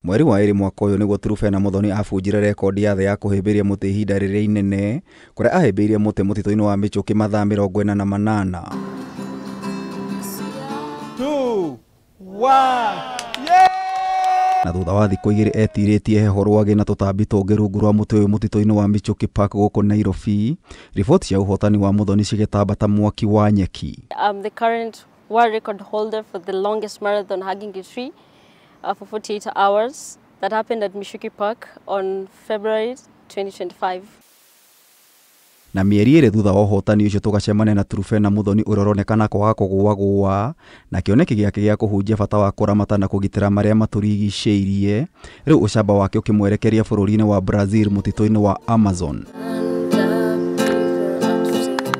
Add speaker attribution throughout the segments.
Speaker 1: Mweri wa ĩrĩ mwaka ũyũ nĩguo Truphena Muthoni abunjire rekondi ya thĩ ya kũhĩmbĩria mũtĩ ihinda rĩrĩa inene, kũrĩa ahĩmbĩirie mũtĩ mũtitũ-inĩ wa Michuki mathaa 48.
Speaker 2: 2, 1, yeah!
Speaker 1: Na thutha wa thikũ igĩrĩ etirĩtie heho rwagĩ na tũtambi tũngĩ rungu rwa mũtĩ ũyũ mũtitũ-inĩ wa Michuki Park gũkũ Nairobi, riboti cia ũhotani wa Muthoni cigĩtamba ta mwaki wa nyeki.
Speaker 3: I'm the current world record holder for the longest marathon hugging a tree for 48 hours that happened at Michuki Park on February 2025.
Speaker 1: Na mĩeri ĩrĩ thutha wa ũhotani ũcio tũgacemania na Truphena Muthoni ũrĩa ũronekana kwaga kũgũagũa na kĩoneki gĩake gĩa kũhunjia bata wa kũramata na kũgitĩra marĩa matũrigicĩirie, rĩu ũcamba wake ũkĩmwerekeria bũrũri-inĩ wa Brazil mũtitũ-inĩ wa Amazon.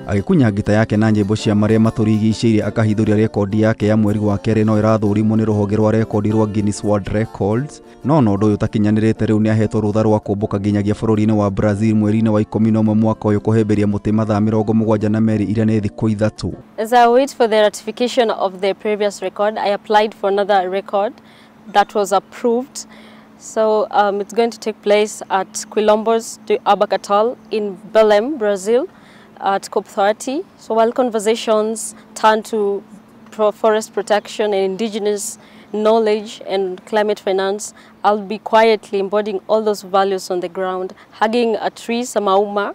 Speaker 1: Agĩkunya ngita yake na nyĩmbo cia marĩa matũrigicĩirie akahithũria rekondi yake ya mweri wa kerĩ no ĩrathũrimwo nĩ rũhonge rwa rekondi rwa Guinness World Records. No ona ũndũ ũyũ ũtakinyanĩrĩte rĩu nĩahetwo rũtha rwa kũmbũka nginyagia bũrũri-inĩ wa Brazil mweri-inĩ wa 11 mwaka ũyũ kũhĩmbĩria mũtĩ mathaa 72 iria nĩ thikũ ithatũ.
Speaker 3: As I wait for the ratification of the previous record, I applied for another record that was approved. So it's going to take place at Quilombos de Abacatal in Belém, Brazil, at COP30. So while conversations turn to forest protection and indigenous knowledge and climate finance, I'll be quietly embodying all those values on the ground, hugging a tree, Samauma,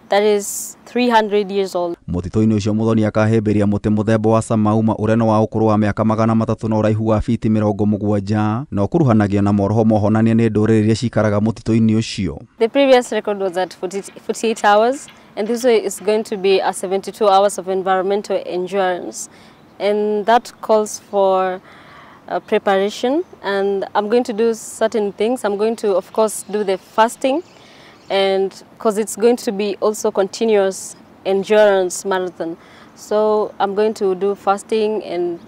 Speaker 3: that is 300 years old.
Speaker 1: Mũtitũ-inĩ ũcio Muthoni akahĩmbĩria mũtĩ mũthemba wa Samauma ũrĩa nĩ wa ũkũrũ wa mĩaka 300 na ũraihu wa fiti 70 na ũkuruhanagio na moroho mohonania nĩ ndũrĩrĩ iria cikaraga mũtitũ-inĩ ũcio.
Speaker 3: The previous record was at 48 hours, and this way is going to be a 72 hours of environmental endurance, and that calls for preparation, and I'm going to do certain things. I'm going to, of course, do the fasting, and because it's going to be also continuous endurance marathon. So I'm going to do fasting, and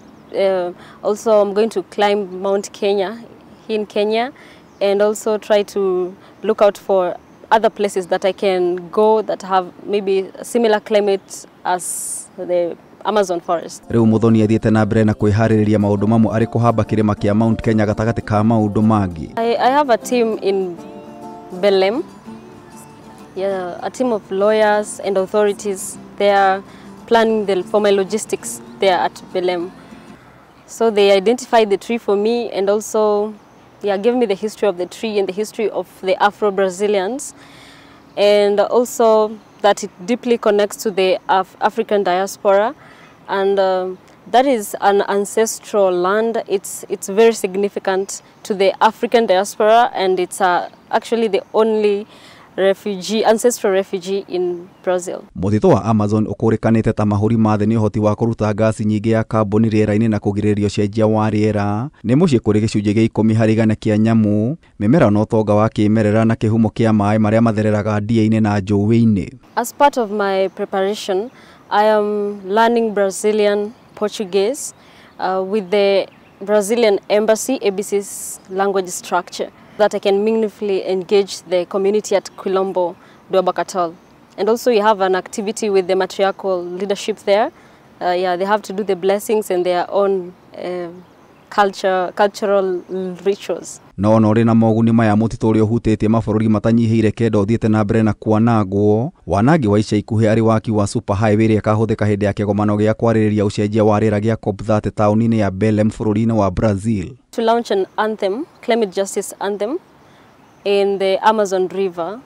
Speaker 3: also I'm going to climb Mount Kenya in Kenya, and also try to look out for other places that I can go that have maybe a similar climate as the Amazon forest.
Speaker 1: Rĩu Muthoni athiĩte na mbere na kwĩharĩrĩria maũndũ mamwe arĩ kũhamba kĩrĩma kĩa Mount Kenya gatagatĩ ka maũndũ mangĩ.
Speaker 3: I have a team in Belém. Yeah, a team of lawyers and authorities. They are planning for my logistics there at Belém. So they identified the tree for me, and also gave me the history of the tree and the history of the Afro-Brazilians, and also that it deeply connects to the African diaspora, and that is an ancestral land. It's very significant to the African diaspora, and it's actually the only ancestral refugee in Brazil.
Speaker 1: Mũtitũ wa Amazon ũkũrĩkanĩte ta mahũri ma thĩ nĩ ũhoti wa kũruta ngasi nyingĩ ya kaboni rĩera-inĩ na kũgirĩrĩria ũcenjia wa rĩera. Nĩ mũciĩ kũrĩ gĩcunjĩ gĩa 10 harĩ igana kĩa nyamũ, mĩmera na ũtonga wa kĩmerera na kĩhumo kĩa maĩ marĩa mathereraga ndia-inĩ na njũĩ-inĩ.
Speaker 3: As part of my preparation, I am learning Brazilian Portuguese with the Brazilian Embassy ABC's language structure, that I can meaningfully engage the community at Quilombo do Abacatal. And also we have an activity with the matriarchal leadership there. They have to do the blessings and their own cultural rituals.
Speaker 1: No ona ũrĩ na moguni maya mũtitũ ũrĩa ũhutĩtie mabũrũri matanyihĩire kenda ũthiĩte na mbere na kwanangwo. Wanangi wa ica ikuhĩ arĩ waki wa super highway ĩrĩa ĩkahũthĩka hĩndĩ ya kĩgomano gĩa kwarĩrĩria ũcenjia wa rĩera gĩa COP30 taũni-inĩ ya Belém bũrũri-inĩ wa Brazil.
Speaker 3: To launch an anthem, climate justice anthem, in the Amazon River,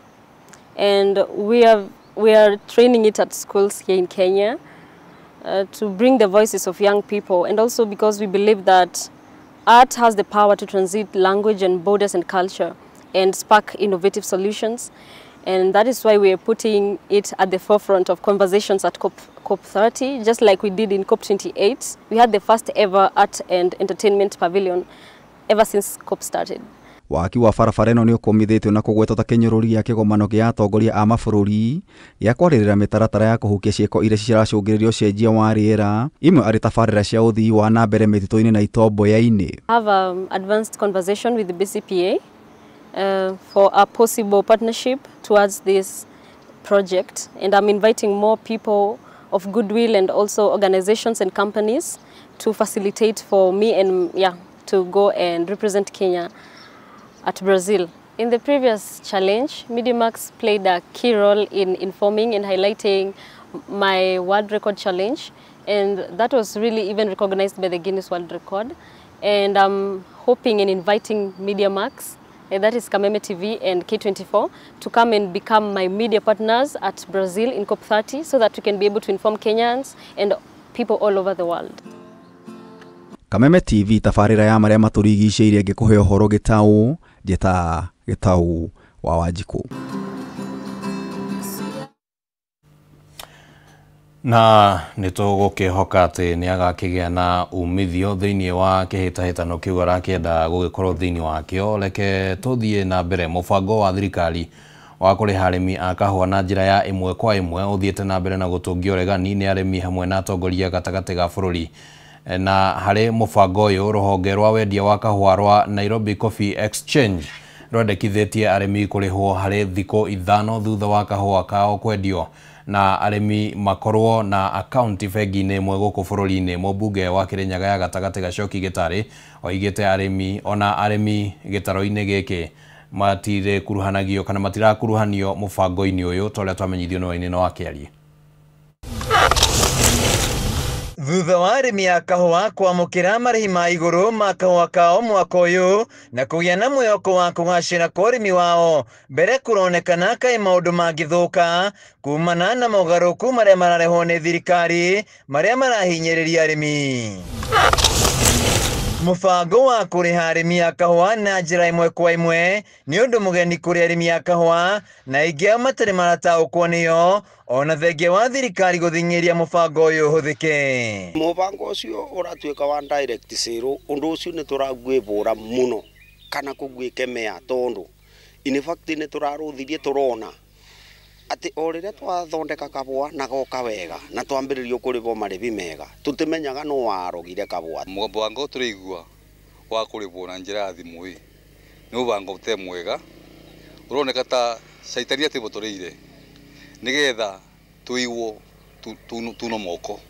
Speaker 3: and we are training it at schools here in Kenya to bring the voices of young people, and also because we believe that art has the power to transit language and borders and culture and spark innovative solutions, and that is why we are putting it at the forefront of conversations at COP30, just like we did in COP28. We had the first ever art and entertainment pavilion ever since COP started.
Speaker 1: Waki wa barabara ĩno nĩ ũkũmithĩtio na kũgwetwo ta kĩnyũrũri gĩa kĩgomano gĩa atongoria a mabũrũri gĩa kwarĩrĩra mĩtaratara ya kũhukia ciĩko iria ciracũngĩrĩria ũcenjia wa rĩera, imwe arĩ tabarĩra cia ũthii wa na mbere mĩtitũ-inĩ na itomboya-inĩ.
Speaker 3: I have an advanced conversation with the BCPA for a possible partnership towards this project, and I'm inviting more people of goodwill and also organizations and companies to facilitate for me and to go and represent Kenya at Brazil. In the previous challenge, Mediamax played a key role in informing and highlighting my world record challenge, and that was really even recognized by the Guinness World Record. And I'm hoping and inviting Mediamax, that is Kameme TV and K24, to come and become my media partners at Brazil in COP30 so that we can be able to inform Kenyans and people all over the world.
Speaker 1: Kameme TV tabarĩra ya marĩa matũrigicĩirie ngĩkũhe ũhoro gĩtaũ njĩta Gĩtaũ wa Wanjikũ.
Speaker 4: Na nĩ tũgũkĩhoka atĩ nĩ agakĩgĩa na umithio thĩinĩ wa kĩhĩtahĩtano kĩu arakĩenda gũgĩkorwo thĩinĩ wakĩo. Reke tũthiĩ na mbere. Mũbango wa thirikari wa kũrĩha arĩmi a kahũa na njĩra ya ĩmwe kwa ĩmwe ũthiĩte na mbere na gũtũngio ũregani nĩ arĩmi hamwe na atongoria gatagatĩ ga bũrũri. Na harĩ mũbango ũyũ, rũhonge rwa wendia wa kahũa rwa Nairobi Coffee Exchange rwendekithĩtie arĩmi kũrĩhwo harĩ thikũ 5 thutha wa kahũa kao kwendio, na arĩmi makorwo na akaunti bengi-inĩ ĩmwe gũkũ bũrũri-inĩ. Mũmbunge wa Kĩrĩnyaga ya gatagatĩ Gachoki Gĩtarĩ oigĩte arĩmi ona arĩmi gĩtaro-inĩ gĩkĩ matirĩkuruhanagio kana matirakuruhanio mũbango-inĩ ũyũ ta ũrĩa twamenyithio nĩ Wainĩ no akĩaria.
Speaker 5: Thutha wa arĩmi a kahũa kwamũkĩra marĩhi ma igũrũ ma kahũa kao mwaka ũyũ na kũgĩa na mwĩhoko wa kũgacĩra kwa ũrĩmi wao, mbere kũronekana kaĩ maũndũ mangĩthũka kumana na mogarũrũku marĩa mararehwo nĩ thirikari marĩa marahinyĩrĩria arĩmi. Mũbango wa kũrĩha arĩmi a kahũa na njĩra ĩmwe kwa ĩmwe nĩ ũndũ mũgeni kũrĩ arĩmi a kahũa, na aingĩ ao matarĩ marataũkwo nĩyo, ona thengia wa thirikari gũthing'ĩria mũbango ũyũ ũhũthĩke.
Speaker 6: Mũbango ũcio ũratuĩka wa direct sale, ũndũ ũcio nĩ tũraguĩbũra mũno kana kũguĩkemea, tondũ in fact nĩ tũrarũthirie tũrona atĩ o rĩrĩa twathondeka kabũa na goka wega na twambĩrĩrio kũrĩhwo marĩhi mega, tũtimenyaga nũ warogire kabũa.
Speaker 7: Mũbango tũraigua wa kũrĩhwo na njĩra ya thimũ ĩ nĩ mũbango ũtarĩ mwega, ũroneka ta caitani atĩbũtũrĩire nĩgetha tũigwo tuno moko.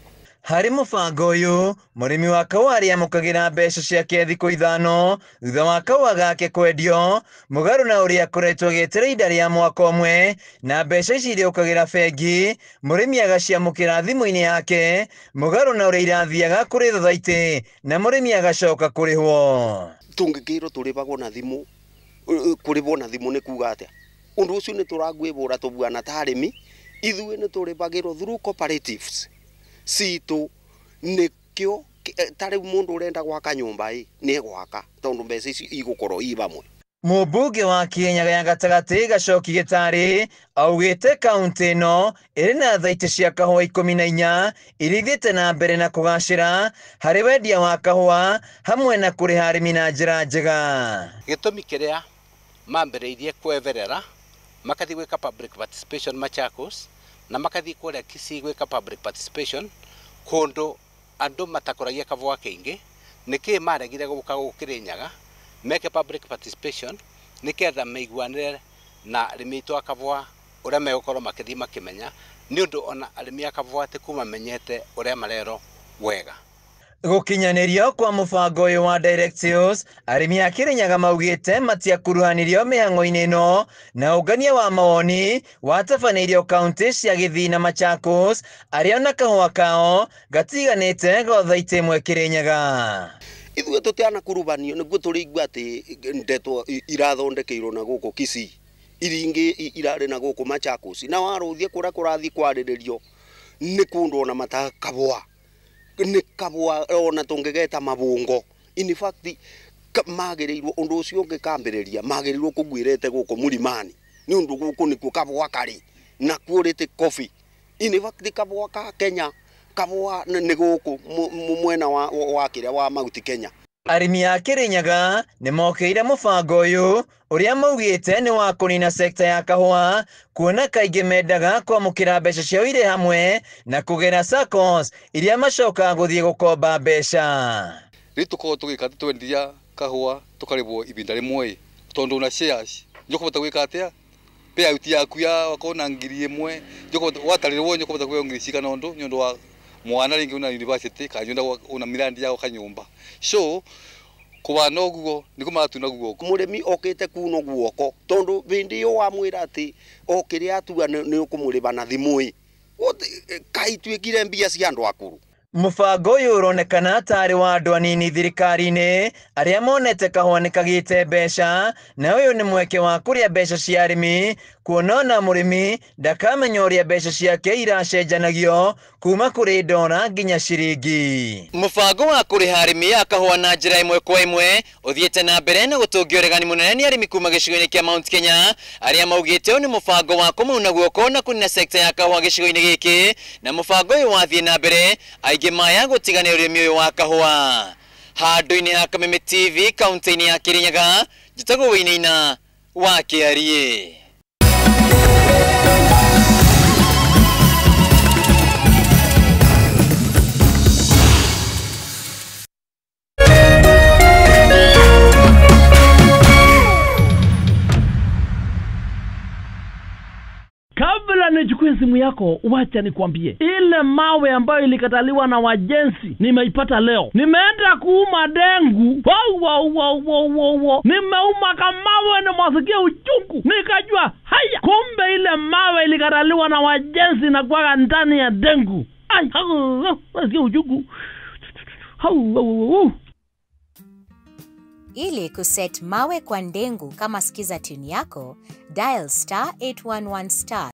Speaker 5: Harĩ mũbango ũyũ, mũrĩmi wa kahũa arĩamũkagĩra mbeca ciake thikũ 5 thutha wa kahũa gake kwendio, mũgarũ na ũrĩa akoretwo agĩeterera ihinda rĩa mwaka ũmwe, na mbeca ici irĩũkagĩra bengi, mũrĩmi agaciamũkĩra thimũ-inĩ yake, mũgarũ na ũrĩa irathiaga kũrĩ thothaitĩ na mũrĩmi agacoka kũrĩhwo.
Speaker 6: Tũngĩkĩrwo tũrĩhagwo na thimũ, kũrĩhwo na thimũ nĩ kuga atĩa? Ũndũ ũcio nĩ tũraguĩbũra tũbuana ta arĩmi, ithuĩ nĩ tũrĩhagĩrwo through cooperatives citũ, nĩkĩo ta rĩu mũndũ ũrenda gwaka nyũmba ĩ nĩ egwaka tondũ mbeca ici igũkorwo i hamwe.
Speaker 5: Mũmbunge wa Kĩrĩnyaga ya gatagatĩ Gachoki Gĩtarĩ augĩte kaũntĩ ĩno ĩrĩ na thaitĩ cia kahũa 14 iria ithiĩte na mbere na kũgacĩra harĩ wendia wa kahũa hamwe na kũrĩha arĩmi na njĩra njega.
Speaker 8: Gĩtũmi kĩrĩa mambĩrĩirie kweverera makathiĩ gwĩka public participation Machakos na makathiĩ kũrĩa Kisii gwĩka public participation kũndũ andũ matakũragia kahũa kaingĩ, nĩkĩĩ maregire gũka gũkũ Kĩrĩnyaga meke public participation nĩketha maiguanĩre na arĩmi aitũ a kahũa ũrĩa megũkorwo makĩthiĩ makĩmenya, nĩ ũndũ ona arĩmi a kahũa ti kuma menyete ũrĩa marerwo wega.
Speaker 5: Gũkinyanĩrio kwa mũbango ũyũ wa direct sales, arĩmi a Kĩrĩnyaga maugĩte matiakuruhanirio mĩhang'o-inĩ ĩno, na ũngania wa mawoni watabanĩirio kaũntĩ cia Gĩthii na Machakos, arĩa ona kahũa kao gatiganĩte gothaitĩ ĩmwe Kĩrĩnyaga.
Speaker 6: Ithuĩ tũtianakuruhanio nĩguo tũrĩigua atĩ ndeto irathondekeirwo na gũkũ Kisii, iria ingĩ irarĩ na gũkũ Machakos, na warũthie kũrĩa kũrathiĩ kwarĩrĩrio nĩ kũndũ ona matakabũa nĩ kabũa ona tũngĩgeta mabungo. In fact magĩrĩirwo ũndũ ũcio ũngĩkambĩrĩria magĩrĩirwo kũguĩrĩte gũkũ Mũlimani, nĩ ũndũ gũkũ nĩkuo kabũa karĩ na kuo rĩtĩ coffee. In fact kabũa ka Kenya kabũa nĩ gũkũ mwena wa kĩrĩa wa Mount Kenya.
Speaker 5: Arĩmi a Kĩrĩnyaga nĩ mokĩire mũbango ũyũ ũrĩa maugĩte nĩ wa kũnina sekta ya kahũa, kuona kaingĩ mendaga kwamũkĩra mbeca ciao irĩ hamwe na kũgera SACCOs iria macokaga gũthiĩ gũkomba mbeca.
Speaker 7: Rĩu tũkoragwo tũgĩka atĩ twendia kahũa tũkarĩhwo ihinda rĩmwe, tondũ ona shares nĩũkũhota gwĩka atĩa payout yaku ya wakorwo na 1000 watarĩrwo nĩũkũhota kũheo ngiri cigana ũndũ nĩ ũndũ wa mwana rĩngĩ una university kana nĩ una mirandi ya gwaka nyũmba. So Kubana uguo niko maratuna guoko.
Speaker 6: Murimi okite kuno guoko tondu bindi yo wamwira ati okire atua ni ukumuriba na thimu kaituikire mbia cia andu akuru.
Speaker 5: Mũbango ũyũ ũronekana tarĩ wa andũ anini thirikari-inĩ arĩa monete kahũa nĩ kagĩte mbeca, na ũyũ nĩ mweke wa kũrĩa mbeca cia arĩmi, kuona ona mũrĩmi ndakamenya ũrĩa mbeca ciake iracenjanagio kuma kũrĩ ndora nginya ciringi. Mũbango wa kũrĩha arĩmi a kahũa na njĩra ĩmwe kwa ĩmwe ũthiĩte na mbere na gũtũngio ũregani mũnene nĩ arĩmi kuma gĩcigo-inĩ kĩa Mount Kenya arĩa maugĩte ũyũ nĩ mũbango wa kũmauna guoko na kũnina sekta ya kahũa gĩcigo-inĩ gĩkĩ, na mũbango ũyũ wathiĩ na mbere aingĩ maya gũtigana ũrĩmi ũyũ wa kahũa. Handũ-inĩ ha Kameme TV kaunti-inĩ ya Kirinyaga, njĩtagwo Wainaina wa Kĩariĩ.
Speaker 9: Kabla nichukue simu yako, wacha nikwambie, ile mawe ambayo ilikataliwa na wajenzi nimeipata leo. Nimeenda kuuma dengu. Wow, wow, wow, wow, wow. Nimeuma kamawe na masikia uchungu. Nikajua haya, kumbe ile mawe ilikataliwa na wajenzi na kuwaga ndani ya dengu. Ai, masikia uchungu. Hau.
Speaker 10: Ili kuset mawe kwa ndengu kama skiza tune yako, dial *811*